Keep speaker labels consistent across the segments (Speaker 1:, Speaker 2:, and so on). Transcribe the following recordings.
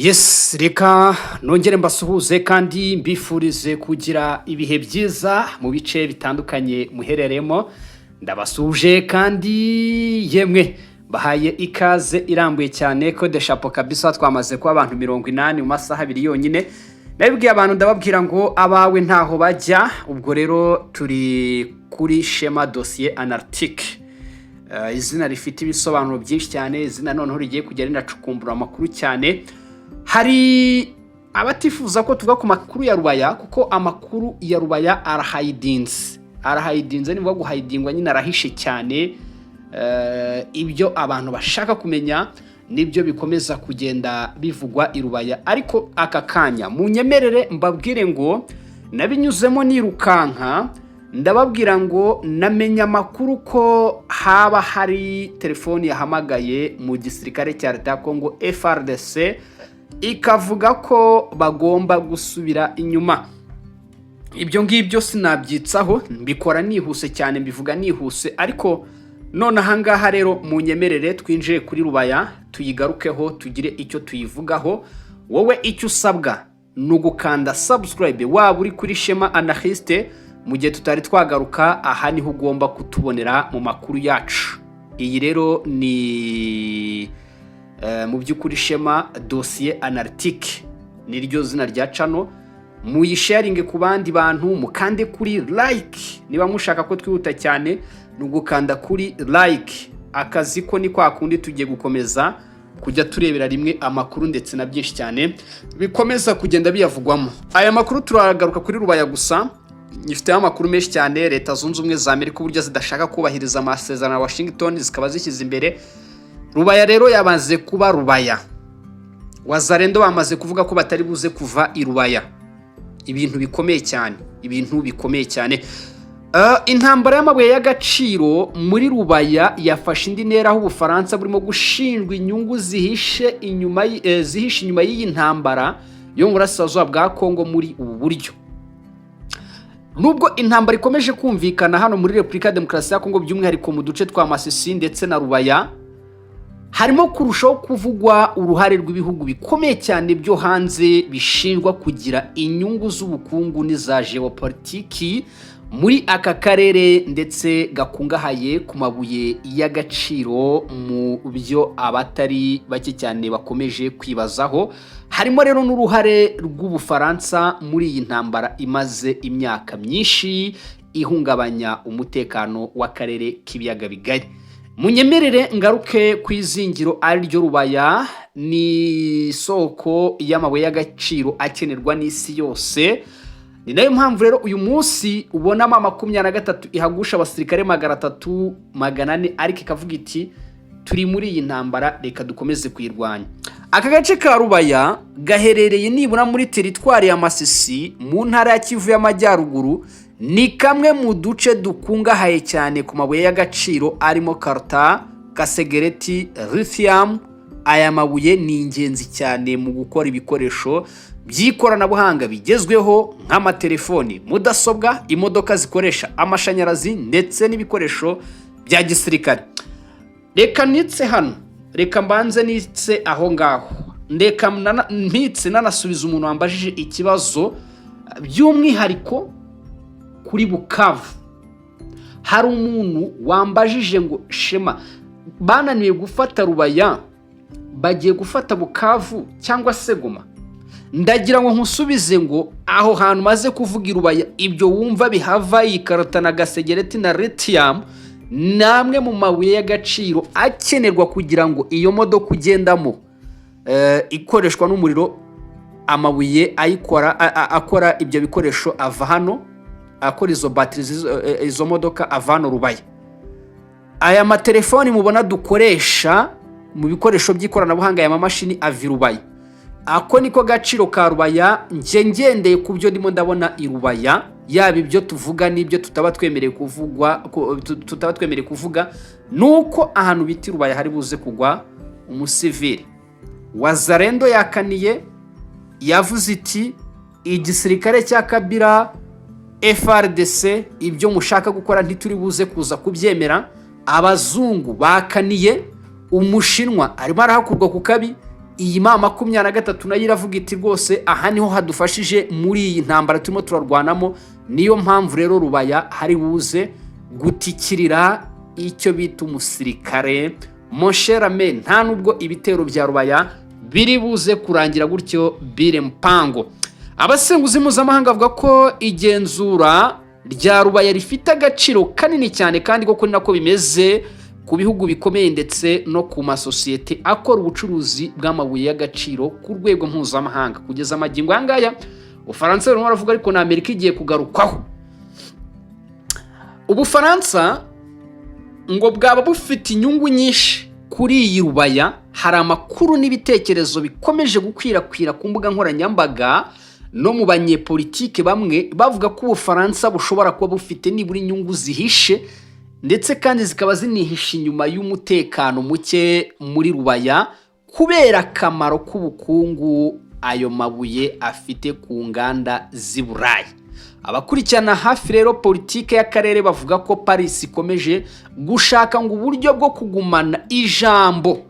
Speaker 1: Yes, reka nongere mbasuhuze kandi mbifurize kugira ibihe byiza mu bice bitandukanye muherereyemo. Ndabasuhuje kandi yemwe bahaye ikaze irambuye cyane ko de chapeau kabisa. Twamaze kuba abantu 80 mu masaha 2 yonyine. Nabibwiye abantu, ndababwira ngo abawe ntaho bajya. Ubwo rero turi kuri Shema Dosiye Analytique. Izina rifite ibisobanuro byinshi cyane, izina noneho rigiye kujya rinacukumbura amakuru cyane. Hari abatifuza ko tuvuga ku makuru ya Rubaya, kuko amakuru ya Rubaya arahayidinze, arahayidinze. Niba guhayidingwa nyine, arahishe cyane. Ibyo abantu bashaka kumenya nibyo bikomeza kugenda bivugwa i Rubaya. Ariko aka kanya munyemerere mbabwire ngo nabinyuzemo nirukanka, ndababwira ngo namenye amakuru ko haba hari telefoni yahamagaye mu gisirikare cya leta ya Kongo FARDC, ikavuga ko bagomba gusubira inyuma. Ibyo ngibyo sinabyitsaho, mbikora nihuse cyane, mbivuga nihuse. Ariko none ahangaha rero munyemerere twinjire kuri Rubaya, tuyigarukeho, tugire icyo tuyivugaho. Wowe icyo usabwa ni ugukanda subscribe waba uri kuri Shema Analyste. Mu gihe tutari twagaruka aha, niho ugomba kutubonera mu makuru yacu. Iyi rero ni mu by'ukuri Shema Dosiye Analytique, niryo zina rya channel. Muyisharinge ku bandi bantu, mukande kuri like. Niba mushaka ko twihuta cyane, ni ugukanda kuri like. Akazi ko ni kwa kundi, tugiye gukomeza kujya turebera rimwe amakuru ndetse na byinshi cyane bikomeza kugenda biyavugwamo. Aya makuru turagaruka kuri Rubaya gusa, ifiteho amakuru menshi cyane. Leta Zunze Ubumwe za Amerika, uburyo zidashaka kubahiriza amasezerano ya Washington, zikaba zishyize imbere Rubaya. Rero yamaze kuba Rubaya. Wazalendo bamaze kuvuga ko batari buze kuva i Rubaya. Ibintu bikomeye cyane, ibintu bikomeye cyane. Intambara y'amabuye y'agaciro muri Rubaya yafashe indi ntera, aho Ubufaransa burimo gushinjwa inyungu zihishe inyuma y'iyi ntambara yo mu burasirazuba bwa Kongo muri ubu buryo. Nubwo intambara ikomeje kumvikana hano muri Repubulika ya Demokarasi ya Kongo, by'umwihariko mu duce twa Masisi ndetse na Rubaya, harimo kurushaho kuvugwa uruhare rw'ibihugu bikomeye cyane byo hanze bishinjwa kugira inyungu z'ubukungu n'iza geopolitiki muri aka karere ndetse gakungahaye ku mabuye y'agaciro. Mu byo abatari bake cyane bakomeje kwibazaho harimo rero n'uruhare rw'Ubufaransa muri iyi ntambara imaze imyaka myinshi ihungabanya umutekano w'akarere k'Ibiyaga Bigari. Munyemerere ngaruke ku izingiro ari ryo Rubaya. Ni isoko y'amabuye y'agaciro akenerwa n'isi yose. Ni nayo mpamvu rero uyu munsi ubona M23 ihagusha abasirikare 300, 400, ariko ikavuga iti: "Turi muri iyi ntambara, reka dukomeze kuyirwanya." Aka gace ka Rubaya gaherereye nibura muri teritwari ya Masisi mu ntara ya Kivu y'Amajyaruguru. Ni kamwe mu duce dukungahaye cyane ku mabuye y'agaciro arimo coltan, gasegereti, lithium. Aya mabuye ni ingenzi cyane mu gukora ibikoresho by'ikoranabuhanga bigezweho nk'amatelefoni, mudasobwa, imodoka zikoresha amashanyarazi ndetse n'ibikoresho bya gisirikare. Reka nitse hano, reka mbanze nitse aho ngaho, reka mpitse nanasubiza umuntu wambajije ikibazo by'umwihariko kuri Bukavu. Hari umuntu wambajije ngo: "Shema, bananiwe gufata Rubaya, bagiye gufata Bukavu cyangwa se Goma?" Ndagira ngo nkusubize ngo aho hantu maze kuvuga i Rubaya, ibyo wumva bihava, iyi coltan na gasegereti na lithium, ni amwe mu mabuye y'agaciro akenerwa kugira ngo iyo modoka ugendamo ikoreshwa n'umuriro, amabuye ayikora, akora ibyo bikoresho ava hano, akora izo batiri izo modoka ava hano Rubaya. Aya matelefoni mubona dukoresha mu bikoresho by'ikoranabuhanga, aya mamashini ava i Rubaya. Ako niko gaciro ka Rubaya. Njye ngendeye ku byo ndimo ndabona i Rubaya, yaba ibyo tuvuga n'ibyo tutaba twemerewe kuvugwa, tutaba twemerewe kuvuga, ni uko ahantu bita i Rubaya hari buze kugwa umusivili. Wazalendo yakaniye, yavuze iti: "Igisirikare cya Kabila, FARDC, ibyo mushaka gukora ntituri buze kuza kubyemera." Abazungu bakaniye, Umushinwa arimo arahakurwa ku kabi. Iyi M23 nayo iravuga iti: "Rwose aha niho hadufashije muri iyi ntambara turimo turarwanamo." Niyo mpamvu rero Rubaya hari buze gutikirira icyo bita umusirikare mon cher ami. Nta nubwo ibitero bya Rubaya biri buze kurangira gutyo bire mpango. Abasenguzi mpuzamahanga bavuga ko igenzura rya Rubaya rifite agaciro kanini cyane, kandi koko ni nako bimeze ku bihugu bikomeye ndetse no ku masosiyete akora ubucuruzi bw'amabuye y'agaciro ku rwego mpuzamahanga. Kugeza amagingo aya ngaya, Ubufaransa barimo baravuga, ariko na Amerika igiye kugarukwaho. Ubufaransa ngo bwaba bufite inyungu nyinshi kuri iyi Rubaya. Hari amakuru n'ibitekerezo bikomeje gukwirakwira ku mbuga nkoranyambaga no mu banyepolitike bamwe, bavuga ko Ubufaransa bushobora kuba bufite nibura inyungu zihishe, ndetse kandi zikaba zinihishe inyuma y'umutekano muke muri Rubaya, kubera akamaro k'ubukungu ayo mabuye afite ku nganda z'i Burayi. Abakurikirana hafi rero politike y'akarere bavuga ko Paris ikomeje gushaka ngo uburyo bwo kugumana ijambo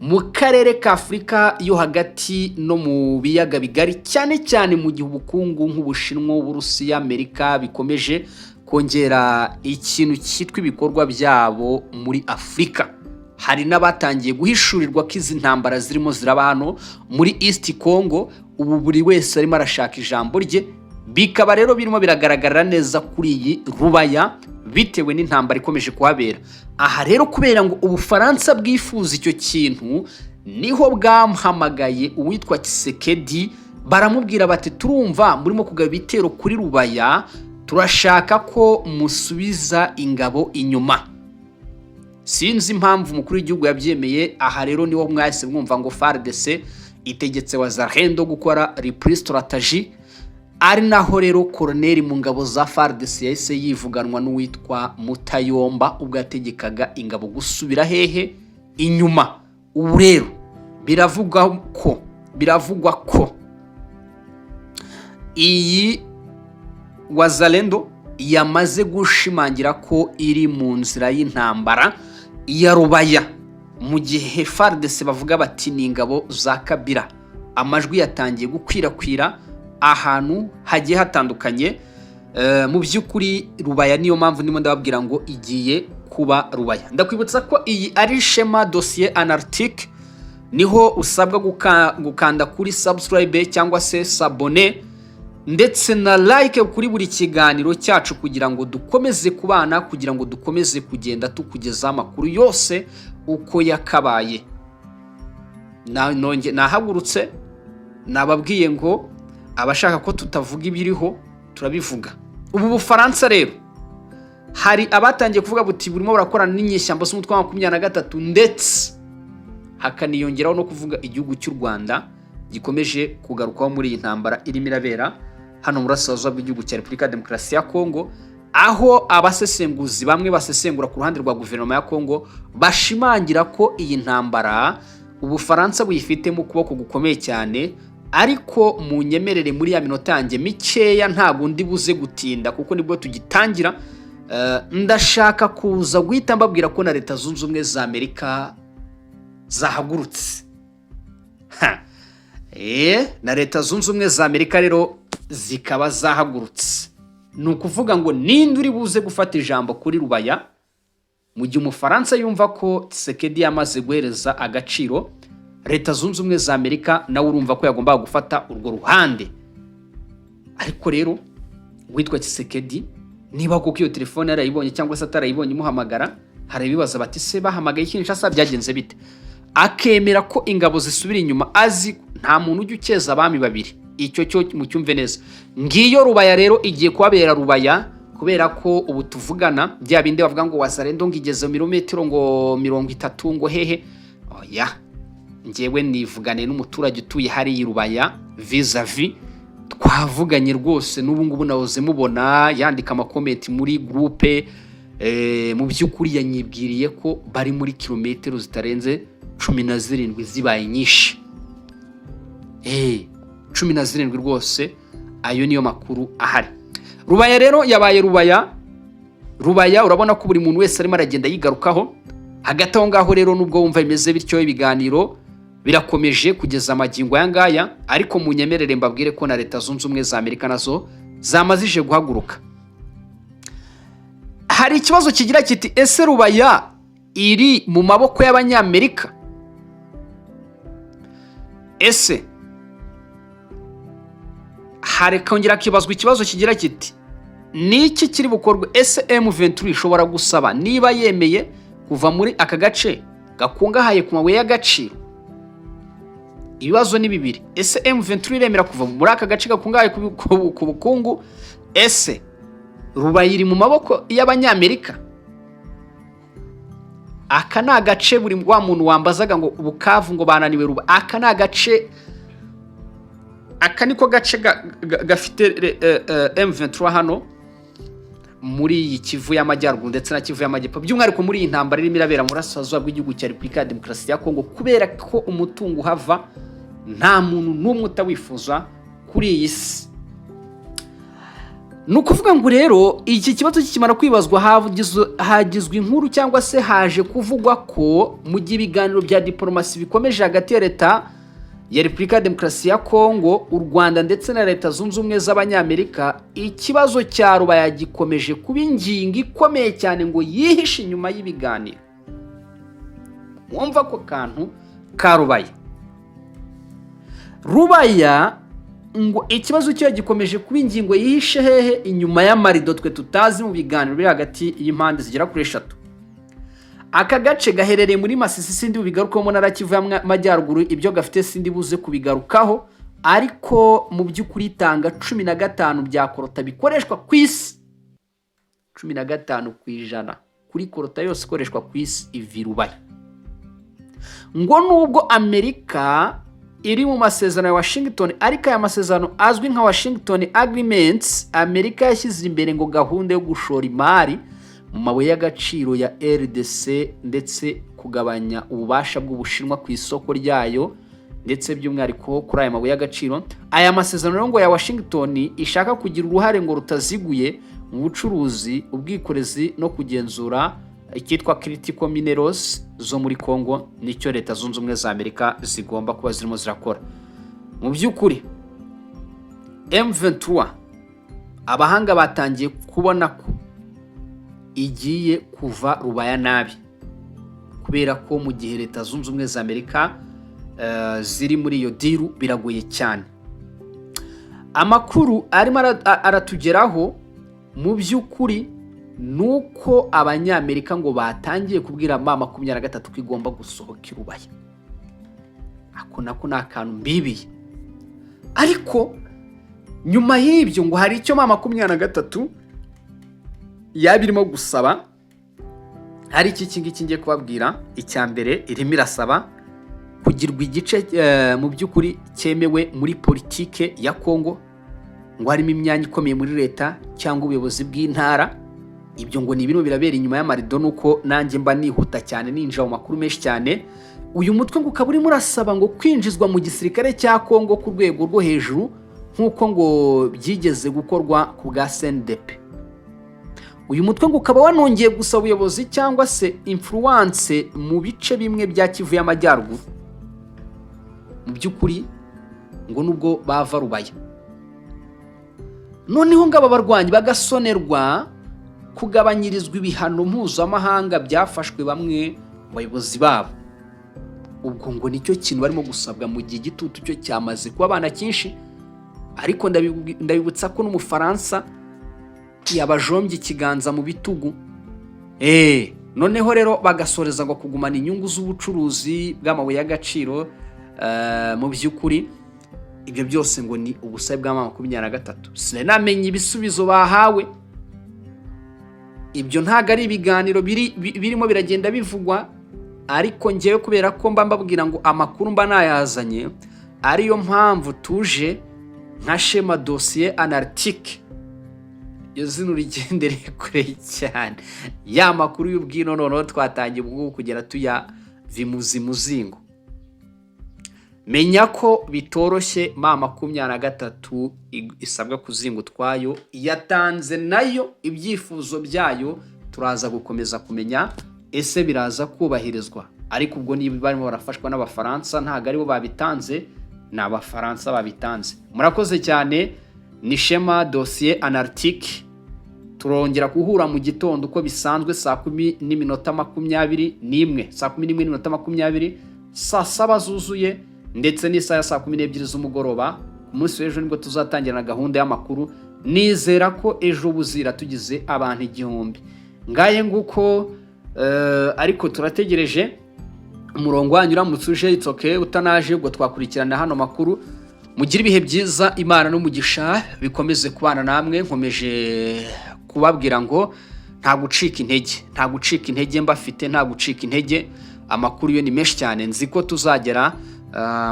Speaker 1: mu karere ka Afurika yo hagati no mu biyaga bigari, cyane cyane mu gihe ubukungu nk'Ubushinwa, Uburusiya, Amerika bikomeje kongera ikintu cyitwa ibikorwa byabo muri Afurika. Hari n'abatangiye guhishurirwa ko izi ntambara zirimo ziraba hano muri East Congo, ubu buri wese arimo arashaka ijambo rye. Bikaba rero birimo biragaragarira neza kuri iyi Rubaya bitewe n'intambara ikomeje kuhabera. Aha rero, kubera ngo Ubufaransa bwifuza icyo kintu, niho bwamuhamagaye uwitwa Tshisekedi, baramubwira bati: "Turumva murimo kugaba ibitero kuri Rubaya, turashaka ko musubiza ingabo inyuma." Sinzi impamvu umukuru w'igihugu yabyemeye. Aha rero niho mwahise mwumva ngo FARDC itegetse Wazalendo gukora repli stratégique, ari naho rero koroneri mu ngabo za FARDC yahise yivuganwa n'uwitwa Mutayomba ubwo yategekaga ingabo gusubira hehe? Inyuma. Ubu rero biravugwa ko iyi Wazalendo yamaze gushimangira ko iri mu nzira y'intambara ya Rubaya, mu gihe FARDC bavuga bati ni ingabo za Kabila. Amajwi yatangiye gukwirakwira ahantu hagiye hatandukanye. Mu by'ukuri Rubaya, niyo mpamvu ndimo ndababwira ngo igiye kuba Rubaya. Ndakwibutsa ko iyi ari Shema Dosiye Analytique, niho usabwa gukanda kuri subscribe cyangwa se s'abonner, ndetse na like kuri buri kiganiro cyacu, kugira ngo dukomeze kubana, kugira ngo dukomeze kugenda tukugezaho amakuru yose uko yakabaye. Nahagurutse, nababwiye ngo abashaka ko tutavuga ibiriho turabivuga. Ubu Bufaransa rero, hari abatangiye kuvuga buti burimo burakorana n'inyeshyamba z'umutwe wa 23, ndetse hakaniyongeraho no kuvuga igihugu cy'u Rwanda gikomeje kugarukwaho muri iyi ntambara irimo irabera hano mu burasirazuba bw'igihugu cya Repubulika ya Demokarasi ya Kongo, aho abasesenguzi bamwe basesengura ku ruhande rwa guverinoma ya Kongo bashimangira ko iyi ntambara Ubufaransa buyifitemo ukuboko gukomeye cyane. Ariko mu nyemerere, muri ya minota yanjye mikeya, ntabwo ndi buze gutinda kuko nibwo tugitangira. Ndashaka kuza guhita mbabwira ko na Leta Zunze Ubumwe za Amerika zahagurutse. Ha. Na Leta Zunze Ubumwe za Amerika rero zikaba zahagurutse. Ni ukuvuga ngo ninde uri buze gufata ijambo kuri Rubaya, mu gihe Umufaransa yumva ko Tshisekedi yamaze guhereza agaciro Leta Zunze Ubumwe za Amerika, nawe urumva ko yagombaga gufata urwo ruhande. Ariko rero uwitwa Tshisekedi, niba koko iyo telefone yarayibonye cyangwa se atarayibonye imuhamagara, hari ibibaza bati: "Se bahamagaye Kinshasa, byagenze bite?" Akemera ko ingabo zisubira inyuma, azi nta muntu ujya ukeza abami babiri. Icyo cyo mucyumve neza. Ngiyo Rubaya rero igiye kuhabera Rubaya, kubera ko ubu tuvugana bya bindi bavuga ngo Wazalendo ngo igeze mu mirometero ngo 30 ngo hehe, oya. Ngewe nivugane n'umuturage utuye hariya i Rubaya vis-à-vis, twavuganye rwose. N'ubu ngubu nahoze mubona yandika ama comments muri groupe. Mu by'ukuri yanyibwiriye ko bari muri kilometero zitarenze 17 zibaye nyinshi. 17 rwose, ayo niyo makuru ahari. Rubaya rero yabaye Rubaya. Rubaya urabona ko buri muntu wese arimo aragenda yigarukaho. Hagati aho ngaho rero, nubwo wumva bimeze bityo, ibiganiro Birakomeje kugeza amagingo aya ngaya, ariko munyemerere mbabwire ko na Leta Zunze Ubumwe za Amerika nazo zamazije guhaguruka. Hari ikibazo kigira kiti: "Ese Rubaya iri mu maboko y'Abanyamerika?" Ese hari kongera hakibazwa ikibazo kigira kiti: "Ni iki kiri bukorwe?" Ese M23 ishobora gusaba niba yemeye kuva muri aka gace gakungahaye ku mabuye y'agaciro? Ibibazo ni bibiri: ese M23 iremera kuva muri aka gace gakungahaye ku bukungu? Ese Rubaya iri mu maboko y'Abanyamerika? Aka ni agace buri wa muntu wambazaga ngo Bukavu ngo bananiwe Ruba, aka ni agace, aka niko gace gafite M23 hano muri iyi Kivu y'Amajyaruguru ndetse na Kivu y'Amajyepfo, by'umwihariko muri iyi ntambara irimo irabera mu burasirazuba bw'igihugu cya Repubulika ya Demokarasi ya Kongo, kubera ko umutungo uhava nta muntu n'umwe utawifuza kuri iyi si. Ni ukuvuga ngo rero iki kibazo kikimara kwibazwa, hagizwe inkuru cyangwa se haje kuvugwa ko mu gihe ibiganiro bya diporomasi bikomeje hagati ya Leta ya Repubulika ya Demokarasi ya Kongo, u Rwanda ndetse na Leta Zunze Ubumwe z'Abanyamerika, ikibazo cya Rubaya gikomeje kuba ingingo ikomeye cyane ngo yihishe inyuma y'ibiganiro. Mwumva ako kantu ka Rubaya. Rubaya ngo ikibazo cyayo gikomeje kuba ingingo yihishe hehe? Inyuma y'amarido twe tutazi, mu biganiro biri hagati y'impande zigera kuri eshatu. Aka gace gaherereye muri Masisi, sindi bubigarukaho, mu ntara Kivu y'Amajyaruguru. Ibyo gafite sindi buze kubigarukaho, ariko mu by'ukuri itanga 15 bya coltan bikoreshwa ku isi. 15% kuri coltan yose ikoreshwa ku isi iva i Rubaya. Ngo nubwo Amerika iri mu masezerano ya Washington, ariko aya masezerano azwi nka Washington Agreements, Amerika yashyize imbere ngo gahunda yo gushora imari mu mabuye y'agaciro ya RDC ndetse kugabanya ububasha bw'Ubushinwa ku isoko ryayo, ndetse by'umwihariko kuri aya mabuye y'agaciro. Aya masezerano rero ngo ya Washington ishaka kugira uruhare ngo rutaziguye mu bucuruzi, ubwikorezi no kugenzura icyitwa critical minerals zo muri Congo, nicyo Leta Zunze Ubumwe za Amerika zigomba kuba zirimo zirakora. Mu by'ukuri M23 abahanga batangiye kubona ko igiye kuva Rubaya nabi, kubera ko mu gihe Leta Zunze Ubumwe za Amerika ziri muri iyo deal biragoye cyane. Amakuru arimo aratugeraho mu by'ukuri ni uko Abanyamerika ngo batangiye kubwira M23 ko igomba gusohoka i Rubaya. Ako nako ni akantu mbibiye, ariko nyuma y'ibyo ngo hari icyo M23 yaba irimo gusaba. Hari iki ngiki ngiye kubabwira. Icya mbere, irimo irasaba kugirwa igice mu by'ukuri cyemewe muri politike ya Kongo, ngo harimo imyanya ikomeye muri leta cyangwa ubuyobozi bw'intara. Ibyo ngo ni ibintu birabera inyuma y'amarido, nuko nanjye mba nihuta cyane ninjira mu makuru menshi cyane. Uyu mutwe ngo ukaba urimo urasaba ngo kwinjizwa mu gisirikare cya Kongo ku rwego rwo hejuru, nk'uko ngo byigeze gukorwa ku bwa CNDP. Uyu mutwe ngo ukaba wanongeye gusaba ubuyobozi cyangwa se influence mu bice bimwe bya Kivu y'Amajyaruguru. Mu by'ukuri ngo nubwo bava Rubaya, noneho ngo aba barwanyi bagasonerwa kugabanyirizwa ibihano mpuzamahanga byafashwe bamwe mu bayobozi babo. Ubwo ngo nicyo kintu barimo gusabwa, mu gihe igitutu cyo cyamaze kuba abana cyinshi. Ariko ndabibutsa ko n'Umufaransa yabajombye ikiganza mu bitugu. Noneho rero bagasoreza ngo kugumana inyungu z'ubucuruzi bw'amabuye y'agaciro. Mu by'ukuri ibyo byose ngo ni ubusabe bwa M23. Sinari namenya ibisubizo bahawe. Ibyo ntabwo ari ibiganiro birimo biragenda bivugwa, ariko ngewe kubera ko mba mbabwira ngo amakuru mba nayazanye, ariyo mpamvu tuje nka Shema Dosiye Analytique. Iyo zino urigendere kure cyane ya makuru y'ubwino. Noneho twatangiye ubwo kugera tuya vimuzimuzingo. Menya ko bitoroshye. M23 isabwa kuzinga utwayo, yatanze nayo ibyifuzo byayo. Turaza gukomeza kumenya ese biraza kubahirizwa. Ariko ubwo niba barimo barafashwa n'Abafaransa, ntabwo aribo babitanze, ni Abafaransa babitanze. Murakoze cyane. Ni Shema Dosiye Analytique. Turongera guhura mu gitondo uko bisanzwe, 10:21, 11:20, saa 7 zuzuye, ndetse n'isaha ya 12:00 z'umugoroba. Ku munsi w'ejo nibwo tuzatangira na gahunda y'amakuru. Nizera ko ejo buzira tugize abantu 1000. Ngaye nguko, ariko turategereje umurongo wanyu. Uramutse uje, it's okay, utanaje ubwo twakurikirana hano makuru. Mugire ibihe byiza, Imana n'umugisha bikomeze kubana namwe. Nkomeje kubabwira ngo nta gucika intege, nta gucika intege mbafite, nta gucika intege. Amakuru yo ni menshi cyane. Nzi ko tuzagera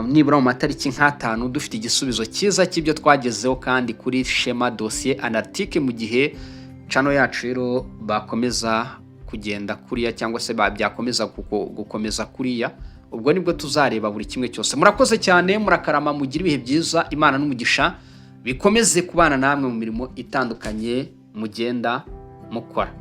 Speaker 1: nibura mu matariki nk'atanu dufite igisubizo cyiza cy'ibyo twagezeho, kandi kuri Shema Dosiye Analytique. Mu gihe channel yacu rero bakomeza kugenda kuriya, cyangwa se byakomeza gukomeza kuriya, ubwo nibwo tuzareba buri kimwe cyose. Murakoze cyane, murakarama, mugire ibihe byiza. Imana n'umugisha bikomeze kubana namwe mu mirimo itandukanye mugenda mukora.